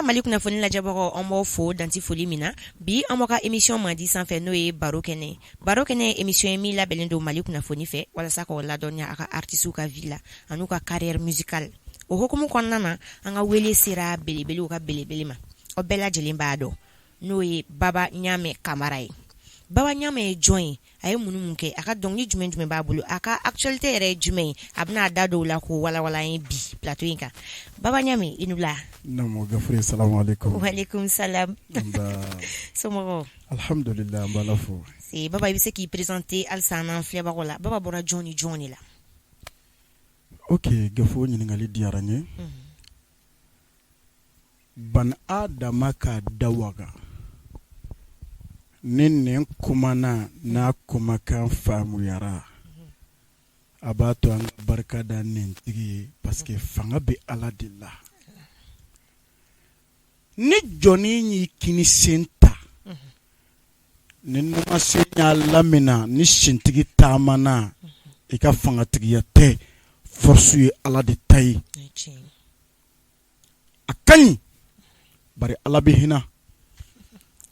Mali kunnafoni lajɛbagaw, an b'aw fo dan tɛ foli min na. Bi, an b'aw ka émission mandi sanfɛ, n'o ye Baro Kɛnɛ. Baro Kɛnɛ ye émission ye min labɛnnen don Mali kunnafoni fɛ walasa k'aw ladɔnniya a ka artistes ka vie la an'u ka carrière musicale. O hukumu kɔnɔna na, an ka wele sera belebelew ka belebele ma, aw bɛɛ lajɛlen b'a dɔn, n'o ye Baba Ɲamɛ Kamara ye. Baba Ɲamɛ ye jɔn ye? A ye mun mun kɛ? A ka dɔnkili jumɛn jumɛn b'a bolo? A ka actualité yɛrɛ ye jumɛn ye? A bɛna a da dɔw la k'o walawala an ye bi plateau in kan. Baba Ɲamɛ, i ni wula. Naamu Gafure, salamu aleykum. Walekum salam. Somɔgɔw? Alhamdulillah, an b'Ala fo. Baba, i bɛ se k'i présenter halisa an n'an filɛbagaw la. Baba bɔra jɔn ni jɔn de la? Ok Gafu, ɲininkali diyara n ye. Bani Adama k'a da waga ni nin kumana, n'a kumakan faamuyara, a b'a to an ka barika da nintigi ye, parce que fanga bɛ Ala de la. Ni jɔnni y'i kini sen ta, ni numansen y'a lamina, ni sentigi taamana, i ka fangatigiya tɛ, force ye Ala de ta ye. A ka ɲi, bari Ala bɛ hinɛ,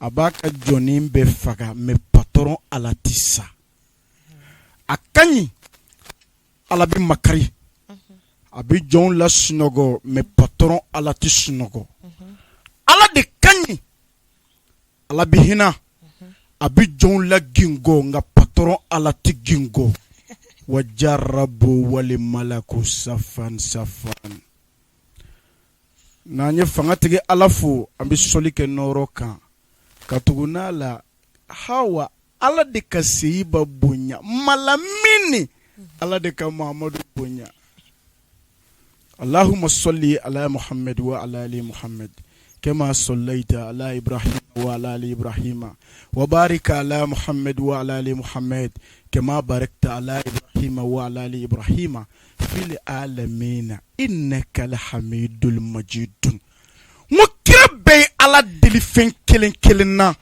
a b'a ka jɔnni bɛɛ faga, mais patron Ala tɛ sa. A ka ɲi, Ala bɛ makari, a bɛ jɔnw lasunɔgɔ, mais patron Ala tɛ sunɔgɔ. Ala de ka ɲi, Ala bɛ hinɛ, a bɛ jɔnw lagingɔ, nka patron Ala tɛ gingɔ. Wa jarabu wali malaku safan safan. N'an ye fangatigi Ala fo, an bɛ sɔli kɛ nɔɔrɔ kan ka tugu n'a la hawa. Ala de ka seyiba bonya malamini, Ala de ka Muhamadu bonya. Allahumma salli ala Muhammad wa ala ali Muhammad kama sallaita ala Ibrahim wa ala ali Ibrahim wa barik ala Muhammad wa ala ali Muhammad kama barakta ala Ibrahim wa ala ali Ibrahim fil alamina innaka alhamidul majidun. N ko kira bɛɛ ye Ala deli fɛn kelen kelen na.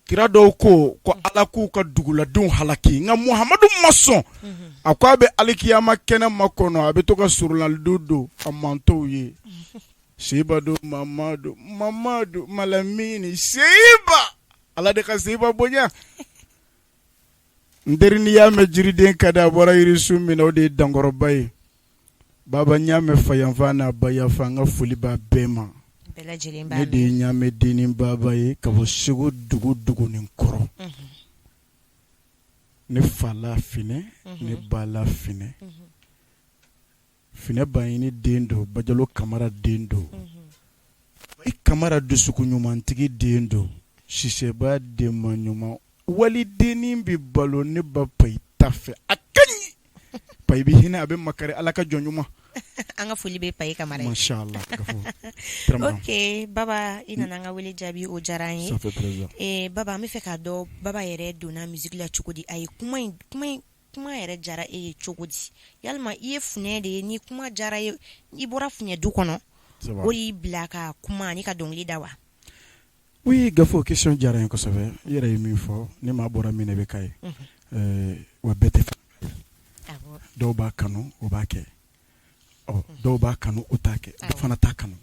Kira dɔw ko ko Ala k'u ka duguladenw halaki, nka Muhamadu ma sɔn. A ko a bɛ alikiyama kɛnɛ makɔnɔ, a bɛ to ka surunalidon don a mantɔnw ye. Seyiba don, Mamadu, Mamadu malamini seyiba, Ala de ka seyiba bonya. N teri, n'i y'a mɛn jiriden ka di, a bɔra yirisun min na, o de ye dankɔrɔba ye. Baba Ɲamɛ fayanfan n'a bayanfan, n ka foli b'a bɛɛ ma. Ne de ye Ɲamɛ dennin baba ye ka bɔ Segu dugu dugunin kɔrɔ. Ne fa la Finɛ, ne ba la Finɛ. Finɛ Baɲini den don, Bajalo Kamara den don, i Kamara dusukun ɲumantigi den don, Sisɛba denma ɲuman, walidennin bɛ balo ne ba Payi ta fɛ. A ka ɲi, Payi bɛ hinɛ, a bɛ makari, Ala ka jɔn ɲuman. An ka foli bɛ Payi Kamara ye. Masha Allah. Ok Baba, i nana an ka wele jaabi, o diyara an ye. Ça fait plaisir. Baba, an bɛ fɛ k'a dɔn Baba yɛrɛ donna musique la cogo di? A ye kuma in, kuma in kuma yɛrɛ diyara e ye cogo di? Yalima i ye funɛ de ye? Ni kuma diyara ye, i bɔra funɛ du kɔnɔ, o y'i bila ka kuma ani ka dɔnkili da wa? Oui Gafo, question diyara n ye kosɛbɛ. I yɛrɛ ye min fɔ, ni maa bɔra min na, i bɛ k'a ye. Wa bɛɛ tɛ, dɔw b'a kanu, o b'a kɛ. Ɔ, dɔw b'a kanu, o t'a kɛ, dɔw fana t'a kanu.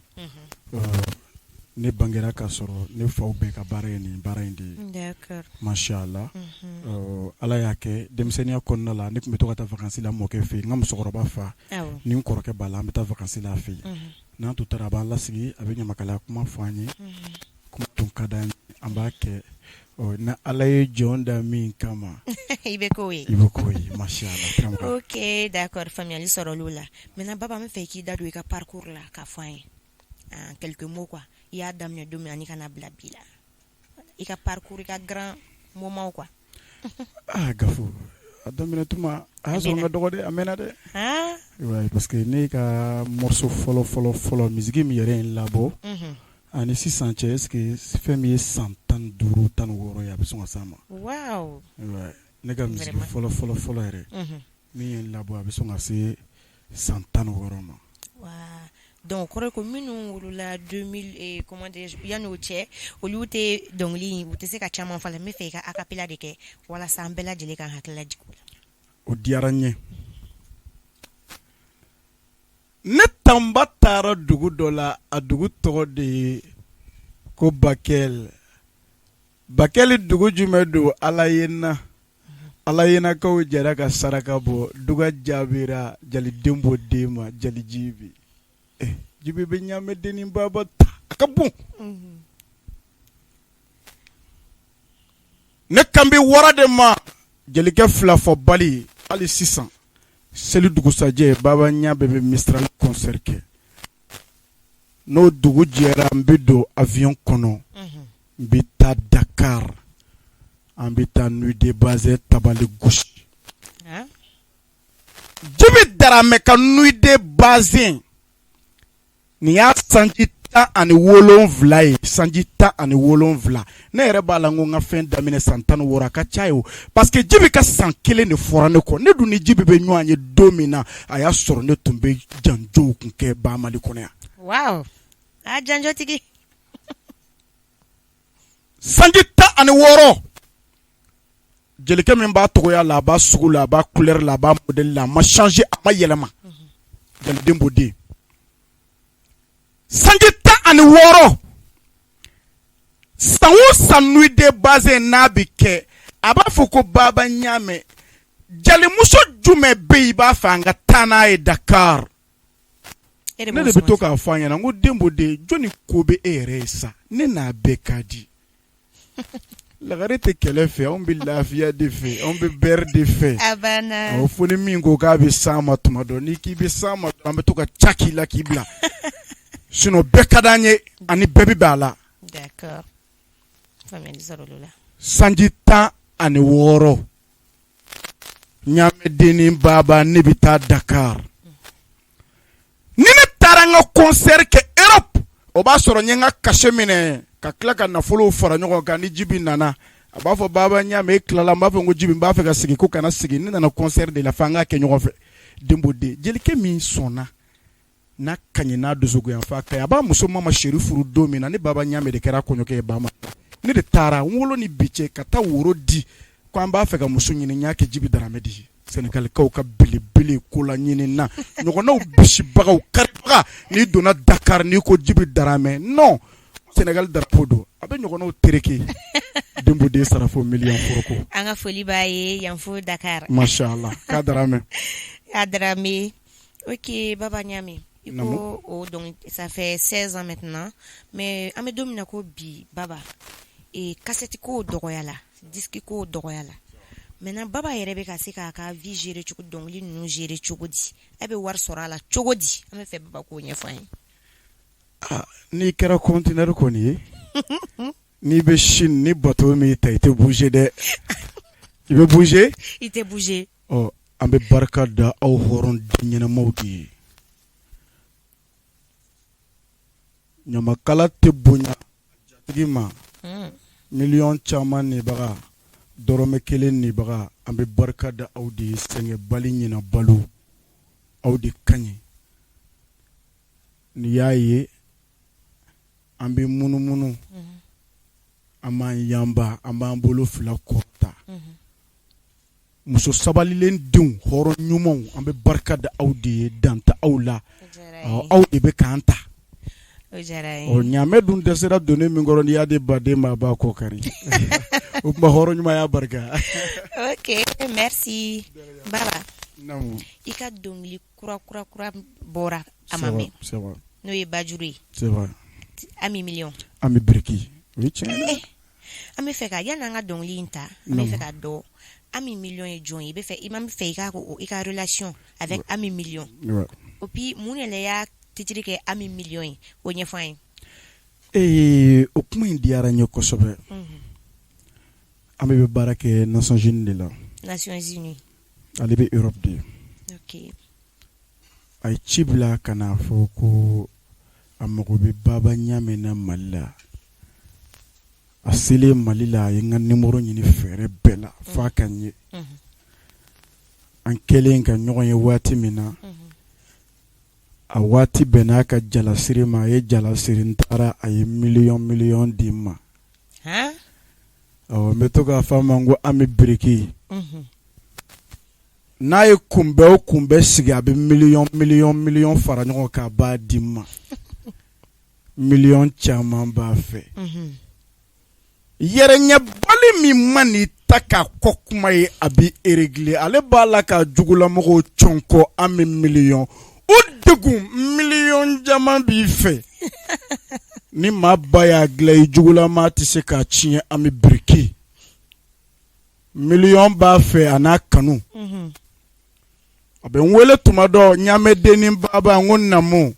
Ne bangera k'a sɔrɔ ne faw bɛɛ ka baara ye nin baara in de ye, masha Allah. Ala y'a kɛ, denmisɛnninya kɔnɔna la, ne tun bɛ to ka taa vacances la mɔkɛ fɛ yen. N ka musokɔrɔba fa ni n kɔrɔkɛ b'a la, an bɛ taa vacances la a fɛ yen. N'an tun taara, a b'an lasigi, a bɛ ɲamakalaya kuma fɔ an ye. Kuma tun ka d'an ye, an b'a kɛ. Ɔ, ni Ala ye jɔn da min kama, i bɛ k'o ye, i bɛ k'o ye, masha Allah. Ok, d'accord, faamuyali sɔrɔla o la. Maintenant Baba, an bɛ fɛ i k'i da don i ka parcours la k'a fɔ an ye en quelques mots quoi. I y'a daminɛ don min ani ka na bila bi la, i ka parcours, i ka grand moment quoi. Ah Gafo, a daminɛ tuma, a y'a sɔrɔ n ka dɔgɔ dɛ, a mɛnna dɛ. Ouais, parce que ne ka morceau fɔlɔ fɔlɔ fɔlɔ, musique min yɛrɛ ye n labɔ, ani sisan cɛ, est ce que fɛn min ye san 15, 16 ye, a bɛ sɔn ka s'a ma. Waouh. Ouais, ne ka musique fɔlɔ fɔlɔ fɔlɔ yɛrɛ min ye n labɔ, a bɛ sɔn ka se san 16 ma. Donc kɔrɔ ko minnu wolola 2000, comment dirais-je, yan'o cɛ, olu tɛ dɔnkili, u tɛ se ka caman fɔ a la. N bɛ fɛ i ka acapella de kɛ walasa an bɛɛ lajɛlen ka hakili lajigin o la. O diyara n ye. Ne tanba taara dugu dɔ la, a dugu tɔgɔ de ye ko Bakɛli. Bakɛli dugu jumɛn don? Ala ye na Ala yenakaw jɛra ka saraka bɔ, duga jaabira jali Denbo den ma, jali Jibi. Jibi bɛ ɲaamɛ dennin baba ta, a ka bon. Ne kan bɛ wara de ma, jelikɛ fila fɔ bali. Hali sisan seli dugusajɛ, Baba Ɲamɛ bɛ Mistral concert kɛ. N'o dugu jɛra, n bɛ don avion kɔnɔ, n bɛ taa Dakar, an bɛ taa nuit de bazin tabali gosi. Jibi Daramɛ ka nuit de bazin, nin y'a sanji 17 ye, sanji 17. Ne yɛrɛ b'a la, n ko n ka fɛn daminɛ san 16, a ka ca ye o, parce que Jibi ka san kelen de fɔra ne kɔ. Ne dun ni Jibi bɛ ɲɔgɔn ye don min na, a y'a sɔrɔ ne tun bɛ janjow kun kɛ ba Mali kɔnɔ yan. Waaw, a janjotigi. Sanji 16, jelikɛ min b'a togoya la, a b'a sugu la, a b'a couleur la, a b'a modèle la, a ma changer, a ma yɛlɛma, jali Denbo den. Sanji 16, san o san nuit de bazin n'a bɛ kɛ, a b'a fɔ ko Baba Ɲamɛ, jalimuso jumɛn bɛ yen i b'a fɛ an ka taa n'a ye Dakar? Ne de bɛ to k'a fɔ a ɲɛna, n ko Denbo den, jɔnni ko bɛ e yɛrɛ ye sa, ne n'a bɛɛ ka di. Lagare tɛ kɛlɛ fɛ, anw bɛ lafiya de fɛ, anw bɛ bɛrɛ de fɛ. O fo ni min ko k'a bɛ s'an ma tuma dɔ, n'i k'i bɛ s'an ma, an bɛ to ka ca k'i la k'i bila. Sinon bɛɛ ka d'an ye, ani bɛɛ bɛ bɛn a la. Sanji 16, Ɲamɛdennin Baba, ne bɛ taa Dakar. Ni ne taara n ka concert kɛ Europe, o b'a sɔrɔ n ye n ka cachet minɛ ka tila ka nafolow fara ɲɔgɔn kan. Ni Jibi nana, a b'a fɔ Baba Ɲamɛ, e tilala? N b'a fɔ ko Jibi, n b'a fɛ ka sigi. Ko kana sigi, ne nana concert de la, fo an k'a kɛ ɲɔgɔn fɛ. Denbo den, jelikɛ min sɔnna n'a ka ɲi n'a dusugoyan fa ka ɲi, a b'a muso Mama Chérie furu don min na, ne Baba Ɲamɛ de kɛra kɔɲɔkɛ ye. Ba ne de taara n wolo ni bi cɛ ka taa woro di ko an b'a fɛ ka muso ɲini. N y'a kɛ Jibi Daramɛ de ye, Sɛnɛgalikaw ka belebele kola ɲini na, ɲɔgɔnnaw bisibagaw karibaga. N'i donna Dakar, n'i ko Jibi Daramɛ, non, Sénégal drapeau don, a bɛ ɲɔgɔnnaw tereke. Denbo den sara fo miliyɔn foroko. An ka foli b'a ye yan fo Dakar. Masha Allah, k'a Daramɛ. A Daramɛ. Ok, Baba Ɲame, i ko o donc ça fait 16 ans maintenant, mais an bɛ don min na ko bi, Baba, cassette ko dɔgɔyala, disque ko dɔgɔyala. Maintenant Baba yɛrɛ bɛ ka se k'a ka vie gérer cogo, dɔnkili ninnu gérer cogo di? E bɛ wari sɔrɔ a la cogo di? An bɛ fɛ Baba k'o ɲɛfɔ an ye. N'i kɛra conteneur kɔni ye, n'i bɛ Chine, ni bateau min ta, i tɛ bouger dɛ. I bɛ bouger? I tɛ bouger. Ɔ, an bɛ barika da aw hɔrɔn den ɲɛnamaw de ye. Ɲamakala tɛ bonya jatigi ma, miliyɔn caman nibaga, dɔrɔmɛ kelen nibaga. An bɛ barika da aw de ye. Sɛgɛnbali ɲinɛ balo, aw de ka ɲi. N'i y'a ye an bɛ munumunu, an b'an yanba, an b'an bolo fila kɔrɔta, muso sabalilen denw, hɔrɔn ɲumanw, an bɛ barika da aw de ye. Dan tɛ aw la, aw de bɛ k'an ta. Ɔ, ɲaamɛ dun dɛsɛra doni min kɔrɔ, n'i y'a di baden ma, a b'a kɔ kari. O tuma hɔrɔn ɲumanya barika. Ok, merci Baba. I ka dɔnkili kura kura kura bɔra a ma mɛn, n'o ye Bajuru ye, Ami Million. Ami Biriki, o ye tiɲɛ ye. An bɛ fɛ ka, yanni an ka dɔnkili in ta, an bɛ fɛ ka dɔn Ami Million ye jɔn ye. I bɛ fɛ, i ma fɛ i ka i ka relation avec Ami Million, et puis mun yɛrɛ y'a titre kɛ Ami Million ye, o ɲɛfɔ an ye. Ee, o kuma in diyara n ye kosɛbɛ. An bɛ baara kɛ Nations Unies de la. Nations Unies. Ale bɛ Europe de. Ok. A ye ci bila ka n'a fɔ ko a mago bɛ Baba Ɲame na Mali la. A selen Mali la, a ye n ka numéro ɲini fɛɛrɛ bɛɛ la f'a ka n ye. An kɛlen ka ɲɔgɔn ye waati min na, a waati bɛn n'a ka jalasiri ma, a ye jalasiri, n taara, a ye miliyɔn miliyɔn di n ma. Ɔ, n bɛ to k'a fɔ a ma ko Ami Biriki. N'a ye kunbɛn o kunbɛn sigi, a bɛ miliyɔn miliyɔn miliyɔn fara ɲɔgɔn kan, a b'a di n ma. Miliyɔn caman b'a fɛ. Yɛrɛɲɛbali min man'i ta k'a kɔ kuma ye, a bɛ régler. Ale b'a la ka jugulamɔgɔw cɔnkɔ. Ami miliyɔn, o degun miliyɔn caman b'i fɛ. Ni maa ba y'a dilan, i jugulama tɛ se k'a tiɲɛ. Ami biriki, miliyɔn b'a fɛ, a n'a kanu. A bɛ n wele tuma dɔ, ɲamɛdennin baba, n ko namu.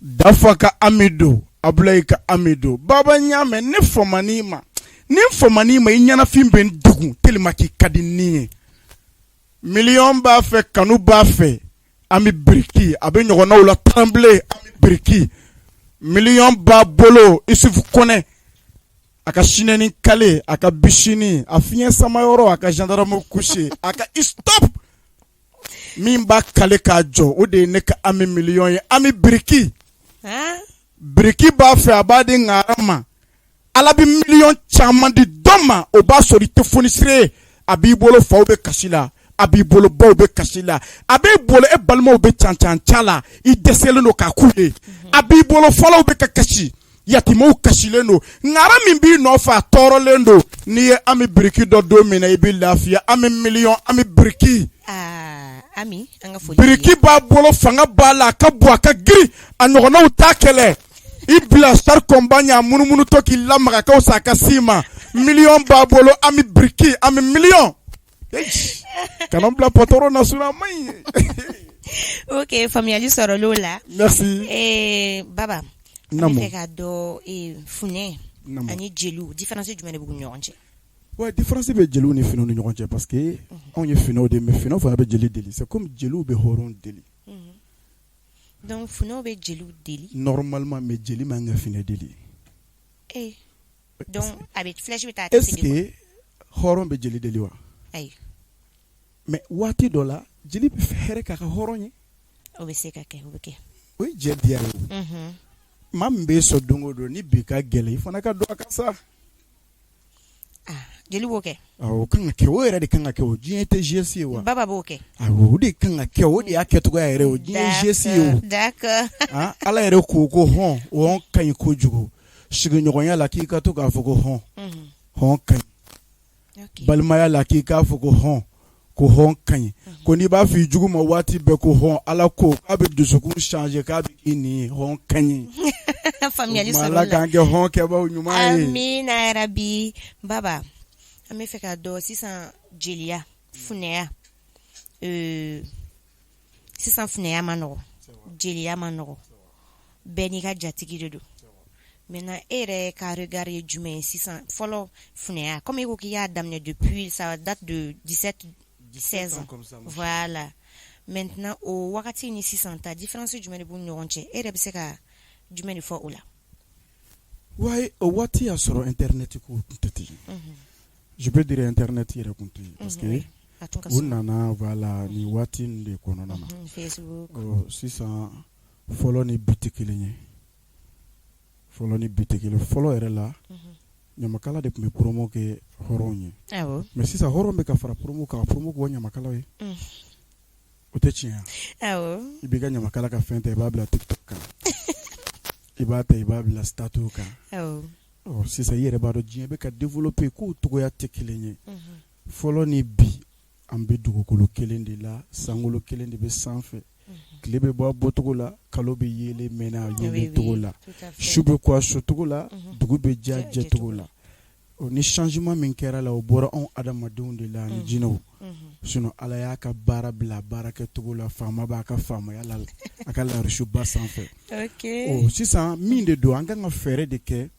Dafa ka ami don, Abulayi ka ami don. Baba ɲamɛ, ne famani ma, ni n famani ma, i ɲɛnafin bɛ n degun tellement k'i ka di ni ye. Miliyɔn b'a fɛ, kanu b'a fɛ. Ami biriki, a bɛ ɲɔgɔnnaw la trembler. Ami biriki, miliyɔn b'a bolo. Isufu Kɔnɛ, a ka sinɛni kale, a ka bisini, a fiɲɛ samayɔrɔ, a ka gendarme couché, a ka stop min b'a kale k'a jɔ, o de ye ne ka ami miliyɔn ye. Ami biriki, biriki b'a fɛ, a b'a di ŋara ma. Ala bɛ miliyɔn caman di dɔ ma, o b'a sɔrɔ i tɛ fonisire ye. A b'i bolo, faw bɛ kasi la, a b'i bolo, baw bɛ kasi la, a b'i bolo, e balimaw bɛ cancanca la, i dɛsɛlen don k'a k'u ye. A b'i bolo, fɔlɔw bɛ ka kasi, yatimɛw kasilen don, ŋara min b'i nɔfɛ, a tɔɔrɔlen don. N'i ye ami biriki dɔn don min na, i bɛ lafiya. Ami miliyɔn, ami biriki. Ami, an ka foli. Biriki b'a bolo, fanga b'a la, a ka bon, a ka girin, a ɲɔgɔnnaw t'a kɛlɛ. I bila char combat ɲɛ, a munumunutɔ k'i lamaga ka fisa a ka s'i ma. Miliyɔn b'a bolo. Ami biriki, ami miliyɔn. Kana bila patron na, sinon a man ɲi. Ok, faamuyali sɔrɔla o la. Merci. Baba, an bɛ fɛ k'a dɔn, funɛ ani jeliw, différence jumɛn de b'u ni ɲɔgɔn cɛ? Ouais, différence bɛ jeliw ni funɛw ni ɲɔgɔn cɛ, parce que anw ye funɛw de ye, mais funɛw fana bɛ jeli deli. C'est comme jeliw bɛ hɔrɔn deli. Donc funɛw bɛ jeliw deli? Normalement, mais jeli man ka funɛ deli. Eh, donc a bɛ flèche bɛ taa a tɛ. Est-ce que hɔrɔn bɛ jeli deli wa? Ayi. Mais waati dɔ la, jeli bɛ hɛrɛ k'a ka hɔrɔn ye. O bɛ se ka kɛ, o bɛ kɛ. O ye jɛ diya ye. Maa min b'e sɔn don o don, ni bi ka gɛlɛn, i fana ka don a kan sa. Jeli b'o kɛ. O kan ka kɛ, o yɛrɛ de kan ka kɛ. O diɲɛ tɛ geste ye wa? Baba b'o kɛ. Awɔ, o de kan ka kɛ, o de y'a kɛcogoya yɛrɛ, o diɲɛ ye geste ye o. D'accord. Ala yɛrɛ ko ko hɔn, o hɔn ka ɲi kojugu. Sigiɲɔgɔnya la, k'i ka to k'a fɔ ko hɔn, hɔn ka ɲi. Balimaya la, k'i k'a fɔ ko hɔn, ko hɔn ka ɲi. Ko n'i b'a fɔ i jugu ma waati bɛɛ ko hɔn, Ala ko k'a bɛ dusukun changer, k'a bɛ k'i nin ye. Hɔn ka ɲi. Faamuyali sɔrɔla. Ala k'an kɛ hɔn kɛbaaw ɲuman ye. Amina yarabi. Baba, an bɛ fɛ k'a dɔn sisan, jeliya, funɛya, sisan funɛya ma nɔgɔ, jeliya ma nɔgɔ, bɛɛ n'i ka jatigi de don. Maintenant, e yɛrɛ ka regard ye jumɛn ye sisan? Fɔlɔ funɛya, comme e ko k'i y'a daminɛ depuis, ça date de 17 16 ans, voilà. Maintenant, o wagati ni sisan ta, différence jumɛn de b'u ni ɲɔgɔn cɛ? E yɛrɛ bɛ se ka jumɛn de fɔ o la? Ouais, o waati y'a sɔrɔ internet ko tun tɛ ten. Je peux dire internet yɛrɛ tun tɛ yen, parce que u nana, voilà, nin waati in de kɔnɔna na. Facebook. Sisan, fɔlɔ ni bi tɛ kelen ye. Fɔlɔ ni bi tɛ kelen. Fɔlɔ yɛrɛ la, ɲamakala de tun bɛ promo kɛ hɔrɔnw ye. Mais sisan, hɔrɔn bɛ ka fara promo kan, promo k'o ɲamakalaw ye. O tɛ tiɲɛ ye? I b'i ka ɲamakala ka fɛn ta, i b'a bila TikTok kan, i b'a ta, i b'a bila statut kan. Ɔ sisan, i yɛrɛ b'a dɔn, diɲɛ bɛ ka développer, kow cogoya tɛ kelen ye. Fɔlɔ ni bi, an bɛ dugukolo kelen de la, sankolo kelen de bɛ sanfɛ, tile bɛ bɔ a bɔcogo la, kalo bɛ yeelen mɛnɛ a yeelen cogo la, su bɛ ko a su cogo la, dugu bɛ jɛ a jɛcogo la. Ni changement min kɛra la, o bɔra anw adamadenw de la ani jinɛw. Sinon, Ala y'a ka baara bila baara kɛcogo la, faama b'a ka faamaya la, a ka larisuba sanfɛ. Ɔ sisan, min de don, an kan ka fɛɛrɛ de kɛ.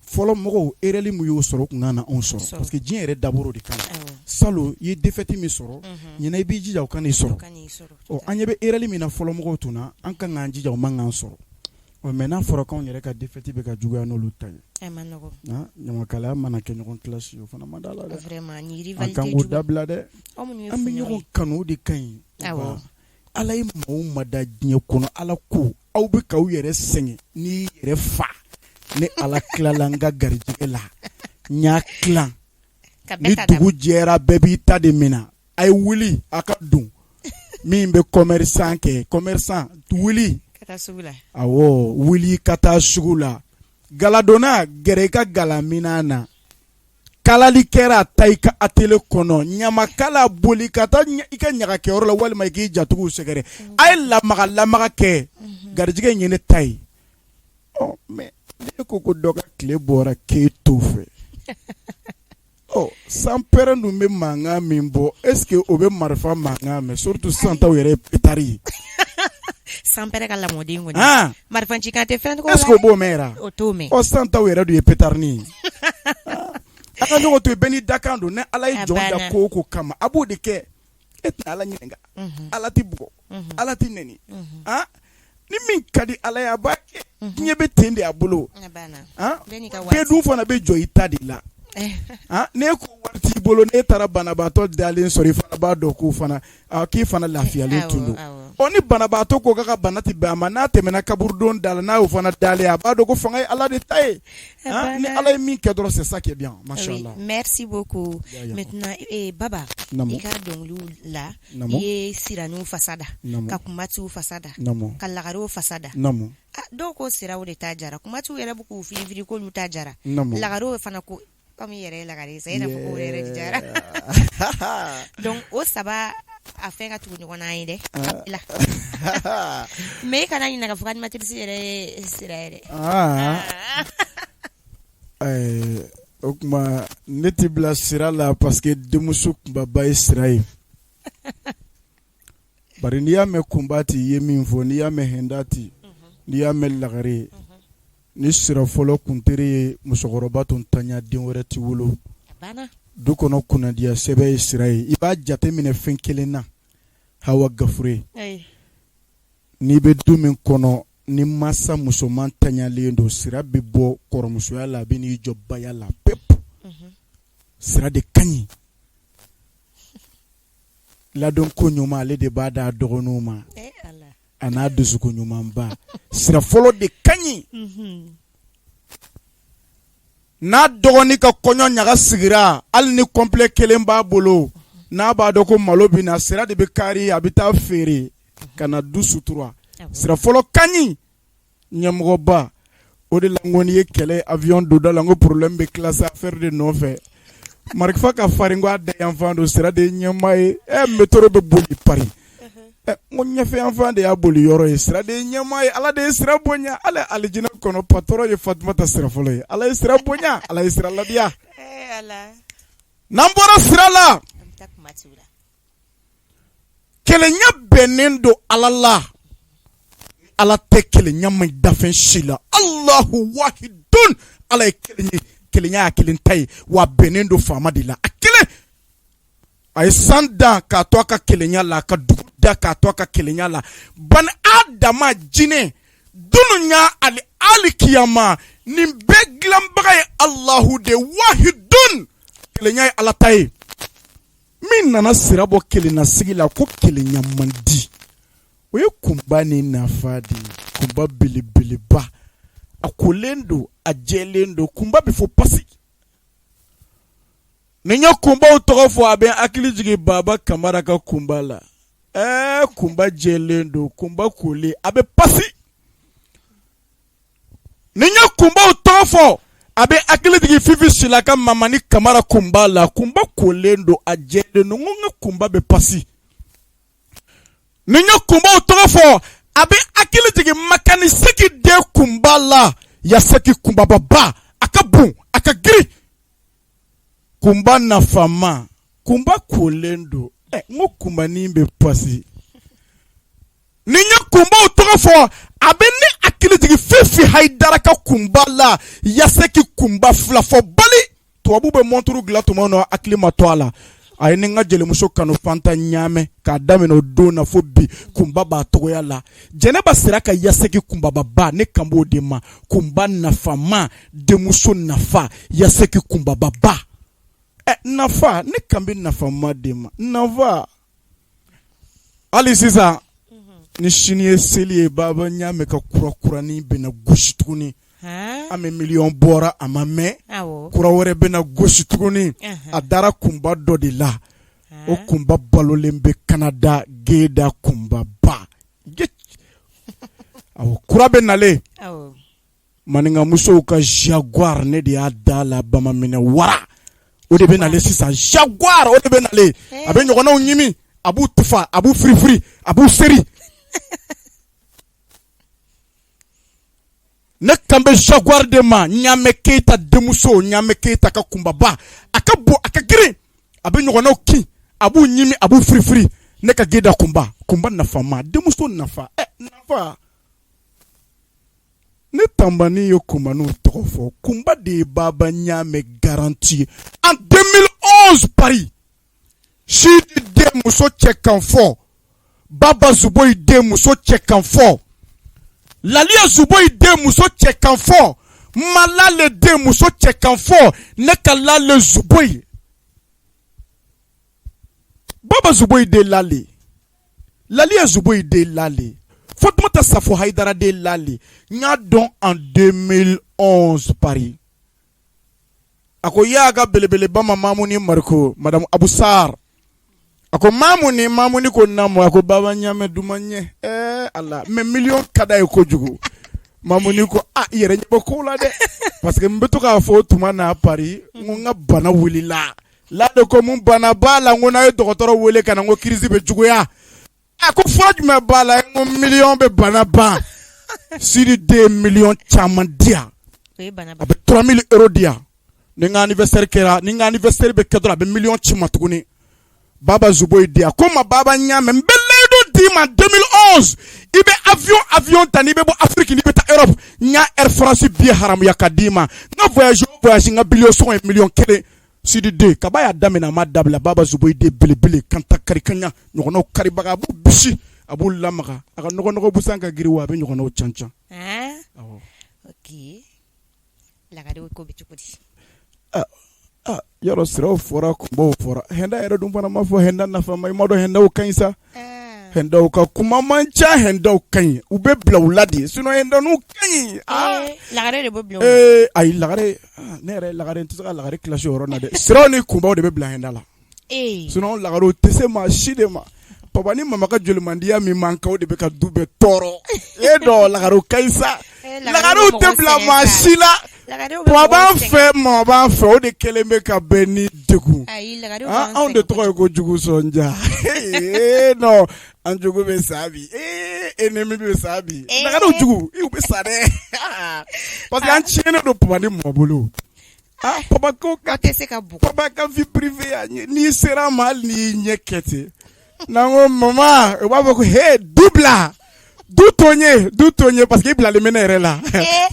Fɔlɔ mɔgɔw, erreur min y'o sɔrɔ, o tun kan na anw sɔrɔ, parce que diɲɛ yɛrɛ dabɔra o de kama. Salon, i ye défaite min sɔrɔ, ɲinɛ i b'i jija o kan'i sɔrɔ. Ɔ an ɲɛ bɛ erreur min na fɔlɔ mɔgɔw tun na, an kan k'an jija o man k'an sɔrɔ. Ɔ mais n'a fɔra k'anw yɛrɛ ka défaite bɛ ka juguya n'olu ta ye, ɲamakalaya mana kɛ ɲɔgɔn clash, o fana ma da la dɛ. An kan k'o dabila dɛ. An bɛ ɲɔgɔn kanu, o de ka ɲi. Ala ye maaw ma da diɲɛ kɔnɔ, Ala ko aw bɛ k'aw yɛrɛ sɛgɛn n'i yɛrɛ fa. Ne Ala tilala n ka garijɛgɛ la, n y'a tilan. Ni dugu jɛra, bɛɛ b'i ta de minɛ. A ye wuli a ka don. Min bɛ commerçant kɛ, commerçant wuli. Ka taa sugu la. Awɔ, wuli ka taa sugu la. Galadonna, gɛrɛ i ka galaminan na. Kalali kɛra, taa i ka atelier kɔnɔ. Ɲamakala, boli ka taa i ka ɲagakɛyɔrɔ la walima i k'i jatigiw sɛgɛrɛ. A ye lamaga lamaga kɛ, garijɛgɛ in ye ne ta ye. Ɔ mais ne ko ko dɔ ka tile bɔra k'e t'o fɛ. Ɔ sanpɛrɛn dun bɛ mankan min bɔ, est ce que o bɛ marifa mankan mɛn? Surtout sisan taw yɛrɛ ye pétard ye. Sanpɛrɛn ka lamɔden kɔni, an, marifa cikan tɛ fɛn est ce que o b'o mɛn yɛrɛ? O t'o mɛn. Ɔ sisan taw yɛrɛ dun ye pétardnin ye. A ka ɲɔgɔn to yen, bɛɛ n'i dakan don. Ni Ala ye jɔn da ko o ko kama, a b'o de kɛ. E tɛna Ala ɲininka, Ala tɛ bugɔ, Ala tɛ nɛni. Ni min ka di Ala ye, a b'a kɛ. Diɲɛ bɛ ten de a bolo. Bɛɛ dun fana bɛ jɔ i ta de la. N'e ko wari t'i bolo, n'e taara banabaatɔ dalen sɔrɔ, i fana b'a dɔn k'o fana k'i fana lafiyalen tun don. Ɔ ni banabaatɔ ko k'a ka bana tɛ bɛn a ma, n'a tɛmɛna kaburudon da la, n'a y'o fana dalen ye, a b'a dɔn ko fanga ye Ala de ta ye. Ni Ala ye min kɛ dɔrɔn, c'est ça qui est bien. Mashallah. Merci beaucoup. Maintenant Baba, i ka dɔnkiliw la, i ye siraniw fasa da, ka kunbatiw fasa da, ka lagarew fasa da. Dɔw ko siraw de ta jara, kunbatiw yɛrɛ bɛ k'u firifiri k'olu ta jara, lagarew fana ko comme i yɛrɛ ye lagare ye sa, e n'a fɔ k'o yɛrɛ de jara. Donc o saba a fɛn ka tugu ɲɔgɔn na ye dɛ. Mais i kana ɲinɛ k'a fɔ ko animatrice yɛrɛ ye sira ye dɛ. O tuma ne tɛ bila sira la parce que denmuso kunbaba ye sira ye. Bari n'i y'a mɛn kunbati i ye min fɔ, n'i y'a mɛn hɛndati, n'i y'a mɛn lagare, ni sira fɔlɔ kuntigi ye musokɔrɔba tun tanya, den wɛrɛ tɛ wolo. Du kɔnɔ kunnadiya sɛbɛ ye sira ye. I b'a jate minɛ fɛn kelen na, Hawa Gafure, n'i bɛ du min kɔnɔ ni masa musoman tanyalen don, sira bɛ bɔ kɔrɔmusoya la, a bɛ n'i jɔ baya la pewu. Sira de ka ɲi. Ladon ko ɲuman, ale de b'a d'a dɔgɔninw ma, a n'a dusukun ɲumanba. Sira fɔlɔ de ka ɲi. N'a dɔgɔnin ka kɔɲɔ ɲaga sigira, hali ni complet kelen b'a bolo, n'a b'a dɔn ko malo bɛ na, sira de bɛ kari, a bɛ taa feere ka na du sutura. Sira fɔlɔ ka ɲi. Ɲɛmɔgɔba, o de la n ko n'i ye kɛlɛ avion donda la, n ko problème bɛ classe affaire de nɔfɛ. Marifa ka farin ko a da yanfan don, sira de ye ɲɛmaa ye. Ɛ métro bɛ boli Paris, n ko ɲɛfɛ yanfan de y'a boli yɔrɔ ye. Sira de ye ɲɛmaa ye. Ala de ye sira bonya. Ala alijinɛ kɔnɔ patron ye Fatumata sira fɔlɔ ye. Ala ye sira bonya, Ala ye sira ladiya. N'an bɔra sira la, kelenya bɛnnen don Ala la. Ala tɛ kelenya man dafɛn si la. Allahu wahidun, Ala ye kelen ye, kelenya y'a kelen ta ye, wa bɛnnen don faama de la. A kelen, a ye san dan k'a to a ka kelenya la, a ka dugu da k'a to a ka kelenya la. Bani adama, jinɛ, dunuya ani alikiyama, nin bɛɛ dilanbaga ye Allahu de wahidun. Kelenya ye Ala ta ye. Min nana sira bɔ kelenna sigi la ko kelenya man di, o ye kunba ni nafa de ye. Kunba belebeleba, a kolen don, a jɛlen don. Kunba bɛ fɔ pasi. Ni n ye kunbaw tɔgɔ fɔ, a bɛ n hakili jigin Baba Kamara ka kunba la. Ɛɛ kunba jɛlen don, kunba kolen, a bɛ pasi. Ni n ye kunbaw tɔgɔ fɔ, a bɛ hakili jigin Fifi Sila ka Mamani Kamara kunba la. Kunba kolen don, a jɛlen don. N ko n ka kunba bɛ pasi. Ni n ye kunbaw tɔgɔ fɔ, a bɛ hakili jigin Makani Seki den kunba la. Yaseki kunbababa, a ka bon, a ka girin. Kunba nafama, kunba kolen don. Ɛ n ko kunbanin bɛ pasi. Ni n ye kunbaw tɔgɔ fɔ, a bɛ ne hakili jigin Fifi Hayidara ka kunba la. Yaseki kunba fila fɔ bali. Tubabu bɛ montre dilan tuma min na, hakili ma to a la. A ye ni n ka jelimuso kanu Fanta ɲaamɛ k'a daminɛ o don na fo bi, kunba b'a tɔgɔya la. Jɛnɛba sera ka Yaseki kunbababa, ne kan b'o de ma. Kunba nafama, denmuso nafa, Yaseki kunbababa. Ɛ nafa, ne kan bɛ nafama de ma. Nafa hali sisan, ni sini ye seli ye, Baba ɲaamɛ ka kura kuranin bɛna gosi tuguni. An bɛ miliyɔn bɔra, a ma mɛn, kura wɛrɛ bɛna gosi tuguni. A dara kunba dɔ de la. O kunba balolen bɛ Canada, Geda kunbaba. Awɔ, kura bɛ nalen. Maninkamusow ka jaguar, ne de y'a da la bamaminɛ wara, o de bɛ nalen sisan. Jaguar, o de bɛ nalen. A bɛ ɲɔgɔnnaw ɲimi, a b'u tufa, a b'u firifiri, a b'u seri. Ne kan bɛ jaguar de ma. Ɲamɛ Keyita denmuso, Ɲamɛ Keyita ka kunbaba, a ka bon, a ka girin, a bɛ ɲɔgɔnnaw kin, a b'u ɲimi, a b'u firifiri. Ne ka Geda kunba, kunba nafama denmuso, nafa nafa. Ne tanbani ye kunbaninw tɔgɔ fɔ. Kunba de ye Baba Ɲamɛ garanti en 2011 Paris. Sidi den muso cɛ kan fɔ, Baba Zuboyi den muso cɛ kan fɔ, Laliya Zuboyi den muso cɛ kan fɔ, Malale den muso cɛ kan fɔ, ne ka Lale Zuboyi, Baba Zuboyi den Lale, Laliya Zuboyi den Lale, Fatumata Safo Hayidara den Lale. N y'a dɔn en 2011 Paris. A ko y'a ka belebeleba ma Mamuni Mariko, madame Abusar. A ko Mamuni, Mamuni ko naamu. A ko Baba Ɲamɛ duman ɲɛ. Ɛɛ Ala, mais miliyɔn ka d'a ye kojugu. Mamuni ko a i yɛrɛ ɲɛ bɛ ko la dɛ, parce que n bɛ to k'a fɔ o tuma na Paris, n ko n ka bana wulila. Lale ko mun bana b'a la? N ko n'a ye dɔgɔtɔrɔ wele ka na, n ko crise bɛ juguya. A ko fura jumɛn b'a la? N ko miliyɔn bɛ bana ban. Sidi den miliyɔn caman di yan, a bɛ 3000 euros di yan. Ni n ka anniversaire kɛra, ni n ka anniversaire bɛ kɛ dɔrɔn, a bɛ miliyɔn ci n ma tuguni. Baba Zuboyi di yan ko ma Baba Ɲamɛ, n bɛ layidu d'i ma, 2011 i bɛ avion ta, n'i bɛ bɔ Afrique, n'i bɛ taa Europe, n y'a Air France billet haramuya ka d'i ma. N ka voyage o voyage, n ka billet sɔngɔ ye miliyɔn 1. Sidi den kaba y'a daminɛ, a ma dabila. Baba Zuboyi den belebele, kanta karikanya, ɲɔgɔnnaw karibaga, a b'u bisi, a b'u lamaga, a ka nɔgɔ busan ka girin wa, a bɛ ɲɔgɔnnaw can can. Ok, lagarew ko bɛ cogo di? Yɔrɔ siraw fɔra, kunbaw fɔra, hɛnda yɛrɛ dun fana ma fɔ. Hɛnda nafama, i m'a dɔn hɛndaw ka ɲi sa. Hɛndaw ka kuma man ca, hɛndaw ka ɲi, u bɛ bila u la de, sinon hɛndaninw ka ɲi. Lagare de bɛ bila. Ayi, lagare, ne yɛrɛ lagare, n tɛ se ka lagare kilasi o yɔrɔ na dɛ. Siraw ni kunbaw de bɛ bila hɛnda la, sinon lagarew tɛ se maa si de ma. Papa ni mama ka jolimandiya min man kan, o de bɛ ka du bɛɛ tɔɔrɔ. E dɔn lagarew ka ɲi sa, lagarew tɛ bila maa si la. Papa b'an fɛ, mama b'an fɛ, o de kɛlen bɛ ka bɛɛ ni degun. Anw de tɔgɔ ye ko jugu sɔnja. Non, an jugu bɛ sa bi, ennemi bɛ sa bi. Lagarew jugu, u bɛ sa dɛ, parce que an tiɲɛnen don papa ni mama bolo. Ah, papa ko ka tɛ se ka bugɔ. Papa ka vie privée, n'i sera a ma, hali n'i y'i ɲɛ kɛ ten, n'an ko mama, u b'a fɔ ko he, du bila, du to n ye, du to n ye, parce que i bilalen bɛ ne yɛrɛ la.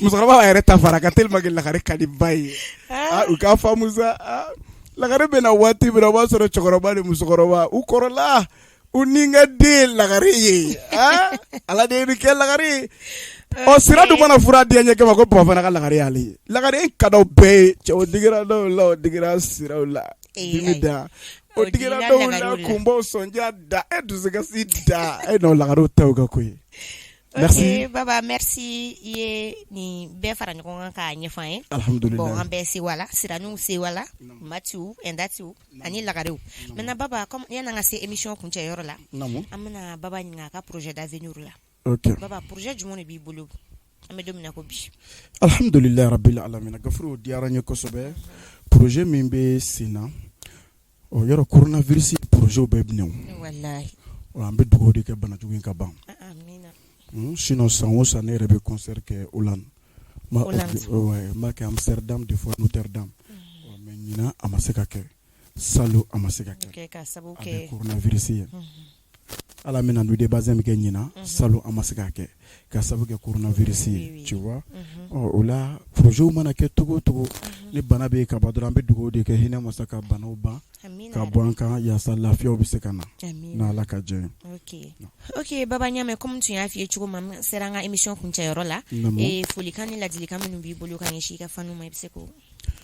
Musokɔrɔba b'a yɛrɛ ta fara kan tellement que lagare ka di ba ye. Ah, u k'a faamu sa. Ah, lagare bɛ na waati min na, o b'a sɔrɔ cɛkɔrɔba ni musokɔrɔba u kɔrɔla, u ni ka den lagare ye. Ah, Ala de ye nin kɛ lagare ye. Ɔ, sira dun mana fura diya ɲɛ kama ko papa fana ka lagare y'ale ye. Lagare ka d'aw bɛɛ ye. Cɛw digira dɔw la, o digira siraw la, dimi da, o digira dɔw la, kunbaw sɔnja da, e dusukasi da, e n'o lagarew ta ka ko ye. Merci Baba, merci, i ye nin bɛɛ fara ɲɔgɔn kan k'a ɲɛfɔ an ye. Alhamdulillah. Bon, an bɛɛ sewa la, siraniw sewa la, matiw, ɛndatiw ani lagarew. Maintenant Baba, comme yan'an ka se émission kuncɛ yɔrɔ la, an bɛna Baba ɲininka a ka projet d'avenir la. Baba, projet jumɛn de b'i bolo an bɛ don min na ko bi? Alhamdulillah rabbil alamin. Gafuru diyara n ye kosɛbɛ. Projet min bɛ sen na, o yɔrɔ coronavirus projet bɛɛ minɛ. Walahi. An bɛ dugawu de kɛ bana jugu in ka ban. Sinon san o san ne yɛrɛ bɛ concert kɛ Hollande. N b'a kɛ Amsterdam, des fois Rotterdam, mais ɲinan a ma se ka kɛ, salon a ma se ka kɛ ka sababu kɛ coronavirus ye. Ala bɛna Nuit de Bazin min kɛ ɲinan, salon a ma se ka kɛ ka sababu kɛ coronavirus ye, tu vois. Ɔ, o la projet mana kɛ cogo o cogo, ni bana bɛ yen ka ban dɔrɔn, an bɛ dugawu de kɛ, hinɛ masa ka banaw ban ka bɔ an kan, yaasa lafiyaw bɛ se ka na n'Ala ka jɛ ye. Ok Baba Ɲame, comme tun y'a f'i ye cogo min, an sera an ka émission kuncɛyɔrɔ la. Folikan ni ladilikan minnu b'i bolo ka ɲɛsin i ka fanu ma, i bɛ se k'o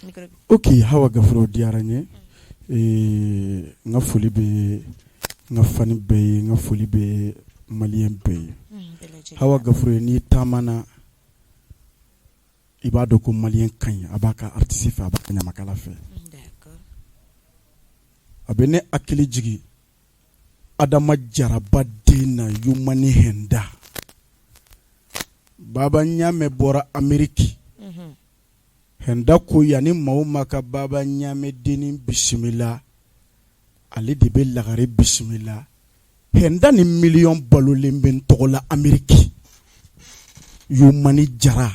micro. Ok Hawa Gafuru, diyara n ye. N ka foli bɛ n ka fani bɛɛ ye, n ka foli bɛ malien bɛɛ ye. Hawa Gafuru, n'i taamana, i b'a dɔn ko malien ka ɲi, a b'a ka artiste fɛ, a b'a ka ɲamakala fɛ. A bɛ ne hakili jigin Adama Jaraba den na Yumani Hɛnda. Baba Ɲamɛ bɔra Ameriki. Hɛnda ko yanni maa o maa ka Baba Ɲamɛ dennin bisimila, ale de bɛ lagare bisimila. Hɛnda ni miliyɔn balolen bɛ n tɔgɔ la Ameriki. Yumani Jara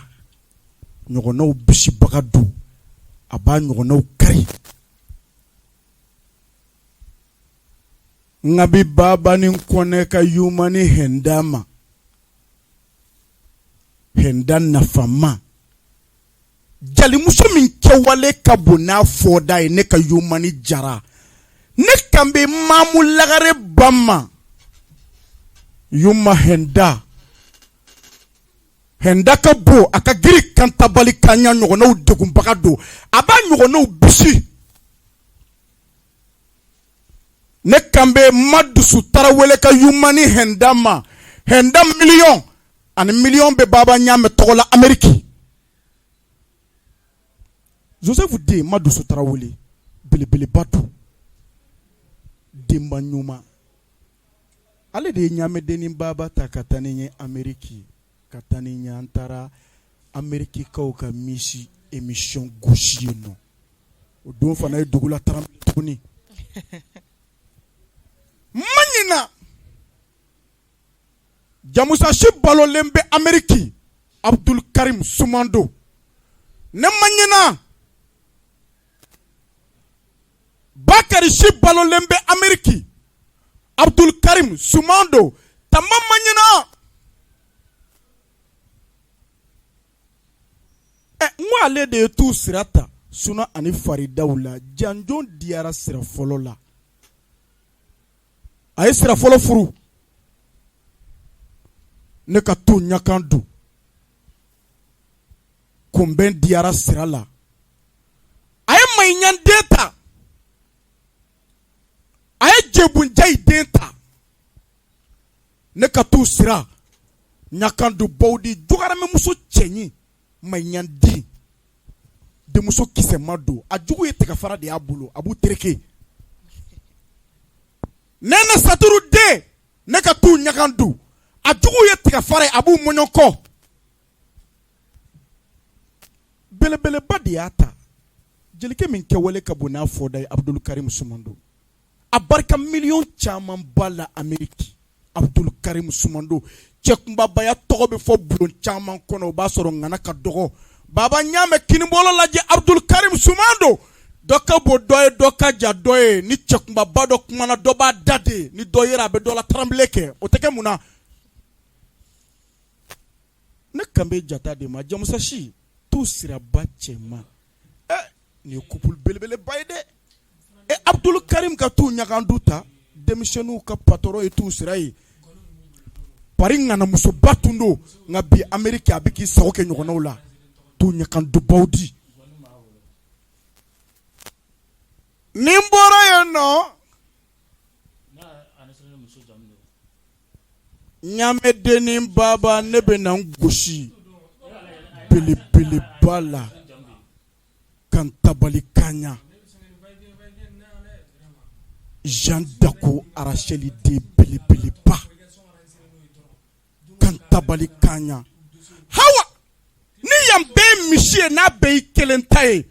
ɲɔgɔnnaw bisibaga don, a b'a ɲɔgɔnnaw kari. N ka bi Babani Kɔnɛ ka Yumani Hɛnda ma, Hɛnda nafama, jalimuso min kɛwale ka bon n'a fɔda ye, ne ka Yumani Jara, ne kan bɛ Mamu Lagare ba ma, Yuma Hɛnda. Hɛnda ka bon, a ka girin kantabali kan ɲa, ɲɔgɔnnaw degunbaga don, a b'a ɲɔgɔnnaw bisi. Ne kan bɛ Madusu Tarawele ka Yumani Hɛnda ma, Hɛnda miliyɔn ani miliyɔn bɛ Baba Ɲamɛ tɔgɔ la Ameriki. Joseph den Madusu Tarawele belebeleba don, denba ɲuman. Ale de ye ɲamɛdennin Baba ta ka taa ni n ye Ameriki, ka taa ni n ye, an taara Amerikikaw ka Miss émission gosi yen nɔ. O don fana ye dugu la tuguni. N ma ɲina, Jamusa si balolen bɛ Ameriki, Abdul Karim Sumando. Ne ma ɲina, Bakari si balolen bɛ Ameriki, Abdul Karim Sumando. Tanba ma ɲina. Ɛ, n ko ale de ye tu sira ta suna ani faridaw la. Janjo diyara sira fɔlɔ la, a ye sira fɔlɔ furu. Ne ka tu ɲakan don kunbɛn diyara sira la, a ye maɲan den ta, a ye jebunjayi den ta. Ne ka tu sira ɲakan don bawdi jogaramɛmuso cɛɲi maɲan den denmuso kisɛma don, a jugu ye tɛgɛfara de y'a bolo, a b'u tereke. Nɛnɛ saturu den, ne ka tu ɲakan don, a jugu ye tɛgɛfara ye, a b'u mɔɲɔkɔ. Belebeleba de y'a ta, jelikɛ min kɛwale ka bon n'a fɔda ye, Abdul Karim Sumando. A barika miliyɔn caman ba la Ameriki, Abdul Karim Sumando. Cɛ kunbabaya tɔgɔ bɛ fɔ bulon caman kɔnɔ, o b'a sɔrɔ ŋana ka dɔgɔ. Baba Ɲamɛ kinibolo lajɛ, Abdul Karim Sumando. Dɔ ka bon dɔ ye, dɔ ka jan dɔ ye. Ni cɛ kunbaba dɔ kumana, dɔ b'a da de. Ni dɔ yera, a bɛ dɔ la taranbile kɛ. O tɛ kɛ mun na? Ne kan bɛ jata de ma, Jamusa si tu siraba cɛman. Ɛ, nin ye couple belebeleba ye dɛ. Ɛ, Abdul Karim ka tu ɲagandu ta, denmisɛnninw ka patron ye tu sira ye. Paris ŋanamusoba tun don, nka bi Ameriki a bɛ k'i sago kɛ ɲɔgɔnnaw la. Tu ɲagandu bawdi. Ni n bɔra yen nɔ, Ɲamɛdennin Baba, ne bɛ na n gosi belebeleba la ka n tabali kaɲa. Jean Dako Arachel den belebeleba, ka n tabali kaɲa. Hawa, ni yan bɛɛ ye misi ye, n'a bɛɛ y'i kelen ta ye,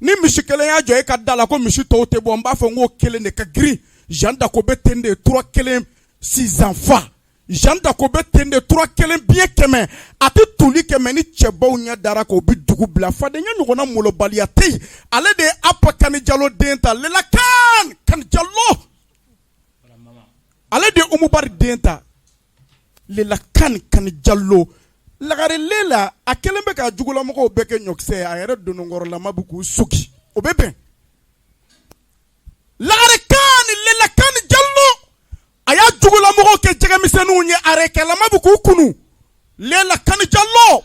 ni misi kelen y'a jɔ e ka da la ko misi tɔw tɛ bɔ, n b'a fɔ n k'o kelen de ka girin. Jean Dako bɛ ten de, 3 kelen sisan fa. Jean Dako bɛ ten de, 3 kelen biɲɛ 100. A tɛ toli kɛ, mais ni cɛbaw ɲɛ dara k'o bɛ dugu bila. Fadenya ɲɔgɔnna molobaliya tɛ yen. Ale de ye Apa Kani Jalo den ta, Lela kan Kani Jalo. Ale de ye Umubari den ta, Lela kan Kani Jalo. Lagare Lela, a kɛlen bɛ ka jugulamɔgɔw bɛɛ kɛ ɲɔkisɛ ye, a yɛrɛ dononkɔrɔlama bɛ k'u soki, o bɛ bɛn. Lagare kan ni Lela kan Jalo, a y'a jugulamɔgɔw kɛ jɛgɛmisɛnninw ye, a yɛrɛkɛlama bɛ k'u kunu. Lela kan Jalo,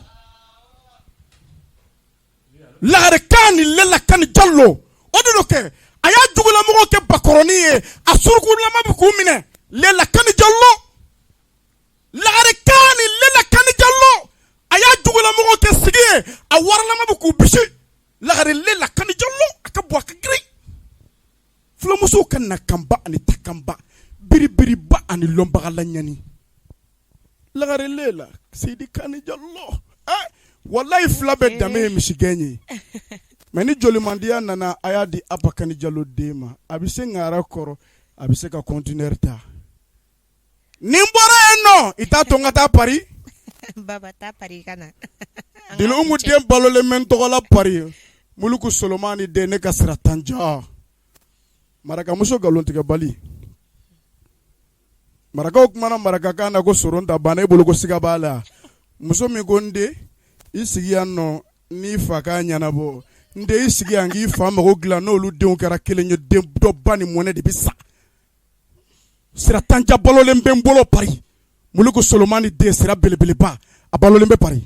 Lagare kan ni Lela kan Jalo, o de don kɛ. A y'a jugulamɔgɔw kɛ bakɔrɔnin ye, a surukulama bɛ k'u minɛ. Lela kan Jalo, Lagare kan ni Lela kan Jalo, a y'a jugulamɔgɔw kɛ sigi ye, a waralama bɛ k'u bisi. Lagare Lela kan Jalo, a ka bon, a ka girin. Fulamusow ka nakanba ani takanba, biribiriba ani lɔnbagala ɲani. Lagare la Seyidi Kani Jalo walayi fila bɛɛ danbe ye misigɛn ye mais ni jolimandiya nana a y'a di Aba Kani Jalo den ma, a bɛ se ŋara kɔrɔ, a bɛ se ka conteneur ta. Ni n bɔra yen nɔ, i t'a to n ka taa Paris. Baba taa Paris ka na. Jeli Umu den balolen bɛ n tɔgɔ la Paris. Muluku Solomani den, ne ka sira tanja. Marakamuso nkalontigɛbali. Marakaw kumana marakakan na ko soron ta banna e bolo ko siga b'a la. Muso min ko n den, i sigi yan nɔ n'i fa k'a ɲɛnabɔ, n den i sigi yan k'i fa mago dilan, n'olu denw kɛra kelen ye, den dɔ ba ni mɔnɛ de bɛ sa. Sira tanja balolen bɛ n bolo Paris. Muluku Solomani den sira belebeleba, a balolen bɛ Paris.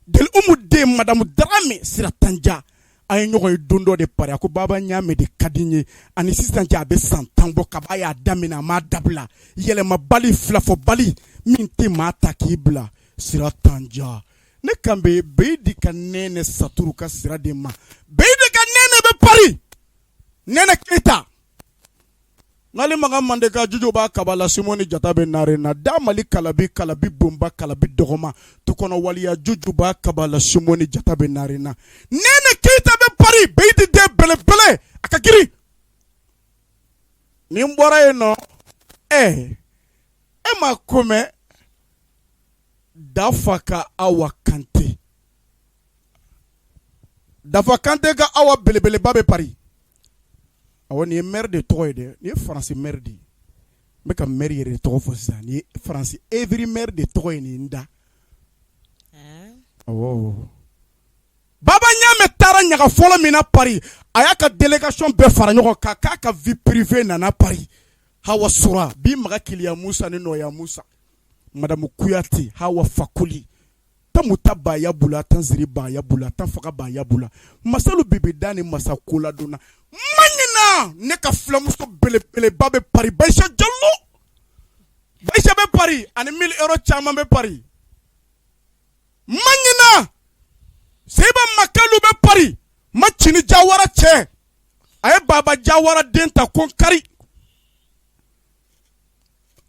Jeli Umu den madamu Darame sira tanja, an ye ɲɔgɔn ye don dɔ de Paris, a ko Baba Ɲame de ka di n ye, ani sisan cɛ a bɛ san 10 bɔ kab'a y'a daminɛ a m'a dabila, yɛlɛmabali filafɔbali min tɛ maa ta k'i bila. Sira tanja, ne kan bɛ Beyidi ka nɛnɛ Saturu ka sira de ma. Beyidi ka nɛnɛ bɛ Paris, Nɛnɛ Keyita. N'ale makan mande ka juju b'a kaba la, Simoni jata bɛ nare na da Mali kalabi kalabi bonba kalabi dɔgɔma tu kɔnɔ waliya juju b'a kaba la, Simoni jata bɛ nare na. Nɛnɛ Keyita bɛ Paris, Beyidi den belebele, a ka girin. Ni n bɔra yen nɔ, e ma ko mɛn Dafa ka Awa Kante. Dafa Kante ka Awa belebeleba bɛ Paris. Awɔ, nin ye maire de tɔgɔ ye dɛ, nin ye Faransi maire de ye. N bɛ ka maire yɛrɛ de tɔgɔ fɔ sisan, nin ye Faransi Evry maire de tɔgɔ ye nin da. Awɔ. Baba Ɲame taara ɲaga fɔlɔ min na Paris, a y'a ka délégation bɛɛ fara ɲɔgɔn kan k'a ka vie privée nana Paris. Hawa Sura, bi Maga Kiliya Musa ni Nɔya Musa, Madame Kuyate, Hawa Fakoli, tamuta baya bula tan ziri baya bula tan faga baya bula masalu bibida ni masa koladonna ma ɲina. Ne ka filamuso belebeleba bɛ Paris, Bayisa Jalo. Bayisa bɛ Paris ani 1000 euros caman bɛ Paris. Ma ɲina Seba Makalu bɛ Paris. Ma Cini Jawara cɛ, a ye Baba Jawara den ta ko kari,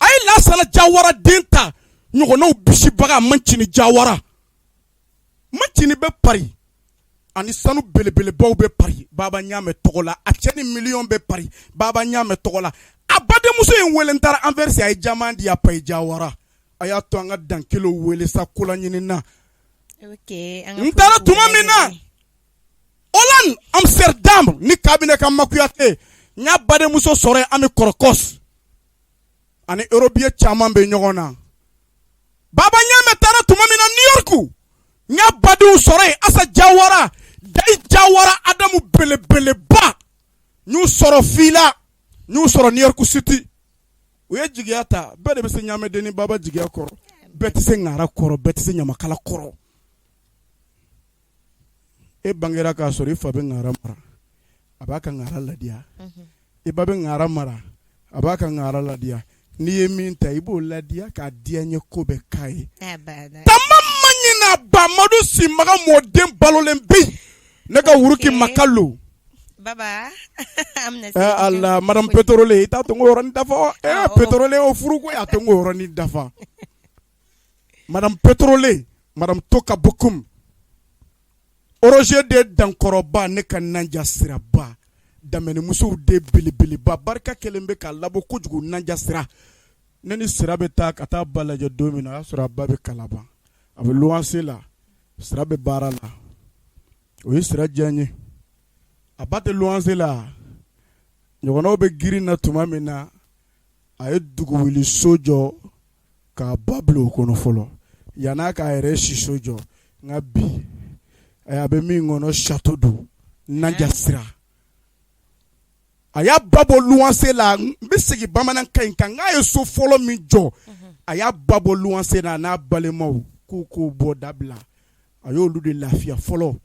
a ye Lasana Jawara den ta ɲɔgɔnnaw bisibaga Mancini Jawara. Mancini bɛ Paris ani sanu belebelebaw bɛ Paris Baba Ɲame tɔgɔ la. A cɛ ni miliyɔn bɛ Paris Baba Ɲame tɔgɔ la. A badenmuso ye n wele, n taara Anvers, a ye jaman di a Payi Jawara. A y'a to an ka dankelew wele sa kolaɲini na. N taara tuma min na Hollande, Amsterdam, ni kabinɛ ka Makuyate, n y'a badenmuso sɔrɔ yen, Ami Kɔrɔkɔs ani euro billet caman bɛ ɲɔgɔn na. Baba Ɲame taara tuma min na New York, n y'a badenw sɔrɔ yen, Asa Jawara, Dayi Jawara, Adamu belebeleba, n y'u sɔrɔ fila, n y'u sɔrɔ New York City. U ye jigiya ta, bɛɛ de bɛ se ɲamɛden ni baba jigiya kɔrɔ, bɛɛ tɛ se ŋara kɔrɔ, bɛɛ tɛ se ɲamakala kɔrɔ. E bangera k'a sɔrɔ i fa bɛ ŋara mara, a b'a ka ŋara ladiya. I ba bɛ ŋara mara, a b'a ka ŋara ladiya. N'i ye min ta, i b'o ladiya k'a diya n ye ko bɛɛ k'a ye. Tama ma ɲina Bamadu Simaga mɔden balolen bɛ yen. Ne ka Wuruki Makalu. Ala madame pétrole, i t'a to n k'o yɔrɔnin dafa. Pétrole o furuko y'a to n k'o yɔrɔnin dafa. Madame pétrole, madame Toka Bokum, Roger de Dankɔrɔba, ne ka Nanja Siraba, Damɛnɛmusow de belebeleba, barika kɛlen bɛ k'a labɔ kojugu. Nanja Sira, ne ni Sira bɛ taa ka taa ba lajɛ don min na, o y'a sɔrɔ a ba bɛ Kalaban, a bɛ luwanse la, Sira bɛ baara la. O ye Sira diya n ye. A ba tɛ luwanse la, ɲɔgɔnnaw bɛ girin na tuma min na, a ye dugu wuli so jɔ k'a ba bila o kɔnɔ fɔlɔ yann'a k'a yɛrɛ siso jɔ. Nka bi a bɛ min kɔnɔ, château don. Nanja Sira, a y'a ba bɔ luwanse la. N bɛ segin bamanankan in kan, n'a ye so fɔlɔ min jɔ, a y'a ba bɔ luwanse la, n'a balimaw k'u k'o bɔ dabila, a y'olu de lafiya fɔlɔ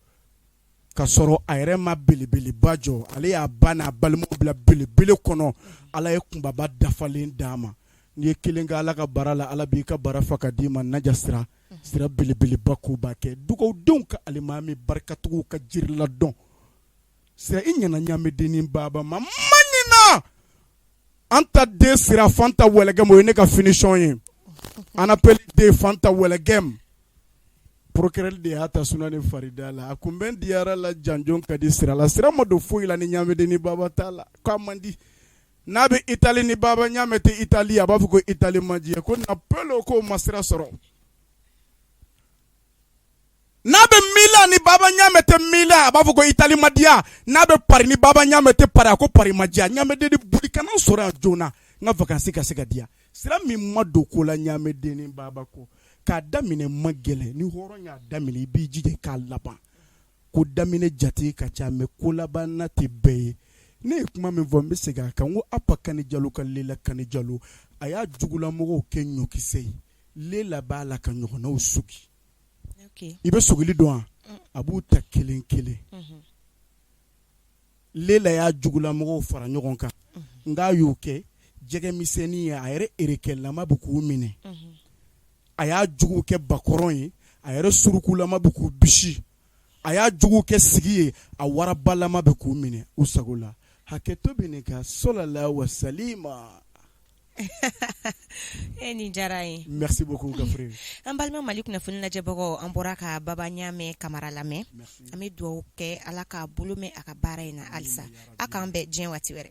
ka sɔrɔ a yɛrɛ ma belebeleba jɔ. Ale y'a ba n'a balimaw bila belebele kɔnɔ. Ala ye kunbaba dafalen d'a ma. N'i ye kelen kɛ Ala ka baara la, Ala b'i ka bara fa ka d'i ma. Naja Sira, Sira belebeleba, ko b'a kɛ dugawudenw ka alimami barikatigiw ka jiri ladɔn. Sira, i ɲɛna ɲamɛdennin baba ma ma. na an ta den sira Fanta Wɛlɛgɛm, o ye ne ka finition ye. Anapeli den Fanta Wɛlɛgɛm, procureur de y'a ta suna ni farida la. A kunbɛn diyara la, janjo ka di sira la. Sira ma don foyi la ni ɲamɛden ni baba t'a la, k'a man di. N'a bɛ Itali ni baba ɲamɛ tɛ Itali, a b'a fɔ ko Itali man di, ko Napolo k'o ma sira sɔrɔ. N'a bɛ Milan ni baba ɲamɛ tɛ Milan, a b'a fɔ ko Itali ma diya. N'a bɛ Paris ni baba ɲamɛ tɛ Paris, a ko Paris ma diya. Ɲamɛden ni boli kana sɔrɔ yan joona, n ka vacances ka se ka diya. Sira min ma don ko la ɲamɛden ni baba ko k'a daminɛ man gɛlɛn. Ni hɔrɔn y'a daminɛ, i b'i jija k'a laban. Ko daminɛ jate ka ca, mais ko labanna tɛ bɛɛ ye. Ne ye kuma min fɔ, n bɛ segin a kan, ko Apa Kani Jalo ka Lela Kani Jalo, a y'a jugulamɔgɔw kɛ ɲɔkisɛ ye. Lela b'a la ka ɲɔgɔnnaw sogi. I bɛ sogili dɔn wa? A b'u ta kelen kelen. Lela y'a jugulamɔgɔw fara ɲɔgɔn kan, nka a y'o kɛ jɛgɛmisɛnnin ye, a yɛrɛ erekɛlama bɛ k'u minɛ. A y'a jugu kɛ bakɔrɔn ye, a yɛrɛ surukulama bɛ k'u bisi. A y'a jugu kɛ sigi ye, a warabalama bɛ k'u minɛ u sago la. Hakɛto bɛ nin ka sɔlala wasalima. E nin diyara n ye. Merci beaucoup Gafure. An balima Mali kunnafoni lajɛbagaw, an bɔra ka Baba Ɲamɛ Kamara lamɛn. An bɛ dugawu kɛ, Ala k'a bolo mɛn a ka baara in na halisa. A k'an bɛn diɲɛ waati wɛrɛ.